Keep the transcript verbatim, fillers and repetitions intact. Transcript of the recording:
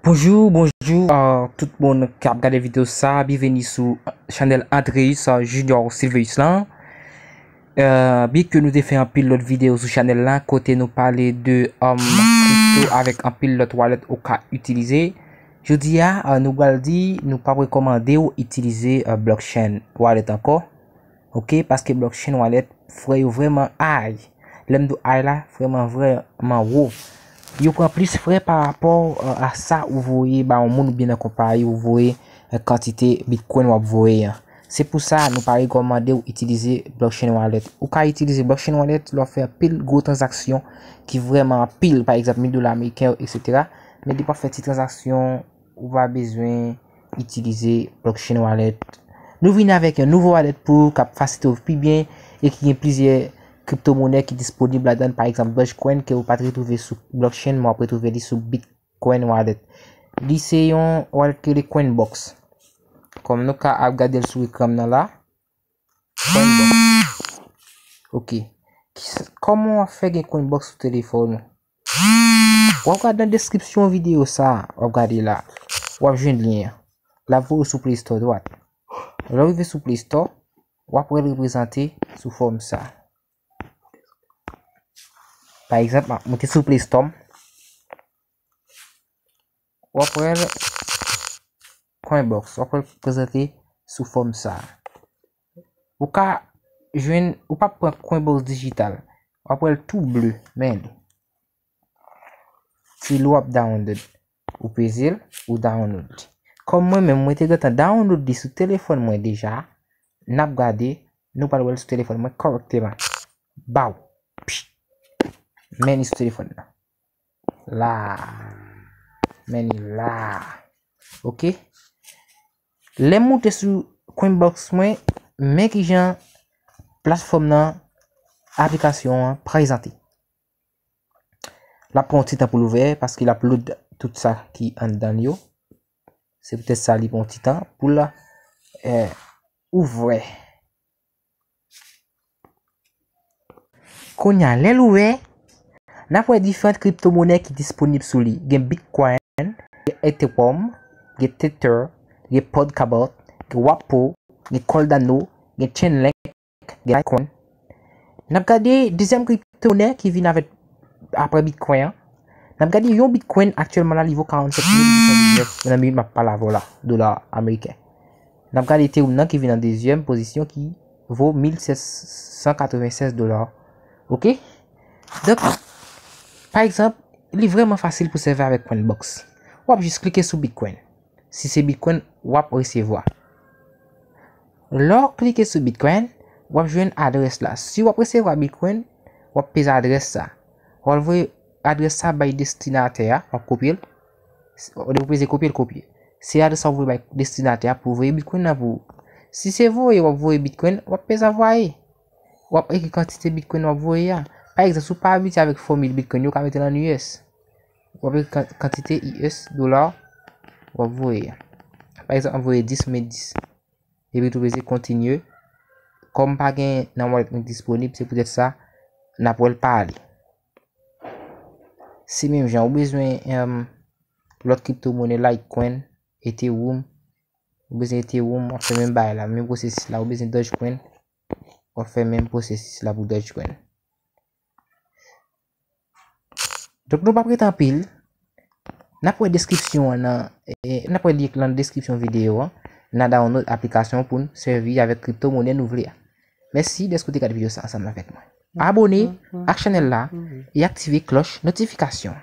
Bonjou, bonjou, euh, tout moun k ap gade videyo sa, byenveni sou chanèl Andreus, euh, Junior Silveus lan. Euh, byen ke nou te fè anpil lòt videyo sou chanèl la, kote nou pale de, um, kripto avèk anpil lòt wallet ou ka itilize. Jodi a, euh, nou pral di, nou p ap rekòmande w itilize, euh, blockchain wallet ankò. Ok, paske blockchain wallet, frè yo vrèman ay. Lè m di w ay la, vrèman, vrèman wo. Yo pran plis frè pa rapò, euh, a sa ou voye ba yon moun oubyen nan konpayi ou voye, euh, kantite Bitcoin w ap voye an. Se pou sa, nou pa rekòmande w itilize blockchain wallet. Ou ka itilize blockchain wallet lè w fè anpil gwo tranzaksyon ki vrèman anpil, pa egzanp, mil dola ameriken, etsetera. Men depi w ap fè ti tranzaksyon, ou pa bezwen itilize blockchain wallet. Nou vini avèk yon nouvo wallet pou w k ap fasilite w pi byen e ki gen plizyè kriptomonè ki disponib ladan l, pa egzanp, Dogecoin ke ou pa t retwouve sou blockchain, men w ap retwouve li sou Bitcoin wallet. Li se yon wallet ki rele Coinbox. Kòm nou ka ap gade l sou ekran m nan la, Coinbox. Ok. Kisa, kòman w ap fè gen Coinbox sou telefòn ou? W ap gade nan deskripsyon videyo sa a, w ap gade la. W ap jwenn lyen an. L ap voye w sou Play Store dwat. Lè w rive sou Play Store, w ap wè l reprezante sou fòm sa a. Pa egzanp, m ap moute sou Play Store m. W ap wè l Coinbox, w ap wè l prezante sou fòm sa a. Ou ka jwenn, ou pa pran Coinbox dijital. W ap wè l tou ble, men li. Se li w ap download. Ou peze l, ou download li. Kòm mwen menm, mwen te gentan download li sou telefòn mwen deja, n ap gade, nou pral wè l sou telefòn mwen kòrèkteman. Baw! Pch! Men li sou telefòn nan. La. Men li la. Ok. Lè m moute sou Coinbox mwen, men kijan platfòm nan, aplikasyon an prezante. L ap pran yon ti tan pou l ouvè, paske l ap load tout sa ki anndan l yo. Se poutèt sa li pran yon ti tan pou l, eh, ouvè. Kounye a, lè l ouvè, n ap wè diferan kriptomonè ki disponib sou li. Gen Bitcoin, gen Ethereum, gen Tether, gen Polkadot, gen Wapo, gen Cardano, gen Chainlink, gen Litecoin. N ap gade dezyèm kriptomonè ki vin avèk, apre Bitcoin an. N ap gade yon Bitcoin aktyèlman la, li vo karannsèt mil uit san diznèf nan minit m ap pale avè w la, dola ameriken. N ap gade Ethereum nan ki vin an dezyèm pozisyon ki vo mil sèt san katrevennsèz dola. Ok? Donk, pa egzanp, li vrèman fasil pou sèvi avèk Coinbox. W ap jis klike sou Bitcoin. Si se Bitcoin, w ap resevwa. Lè w klike sou Bitcoin, w ap jwenn adrès la. Si w ap resevwa Bitcoin, w ap peze adrès sa. W al voye adrès sa bay destinatè a, w ap kopye l. Lè w peze kopye l, kopye. Se adrès sa w voye bay destinatè a pou voye Bitcoin nan pou ou. Si se voye w ap voye Bitcoin, w ap peze anvwaye. W ap ekri kantite Bitcoin w ap voye a. Pa egzanp, si w pa abitye avèk fòmil Bitcoin yo, w ka mete l an U S. W ap ekri kan-, kantite U S dola w ap voye a. Pa egzanp, m ap voye dis, m met dis. Epi tou peze kontinye. Kòm pa gen nan wallet mwen disponib, se poutèt sa, n ap wè l pa ale. Se menm jan, ou bezwen, em, lòt kriptomonè, Litecoin, Ethereum. Ou bezwen Ethereum, w ap fè menm bagay la, menm pwosesis la. Ou bezwen Dogecoin, w ap fè menm pwosesis la pou Dogecoin. Donk, nou p ap rete anpil. N ap wè deskripsyon an nan, eh, n ap wè link lan nan deskripsyon videyo an. N a download aplikasyon pou n sèvi avèk kriptomonè nou vle a. Mèsi dèske w te gade videyo sa ansanm avèk mwen. Abone ak chanèl la e aktive klòch notifikasyon.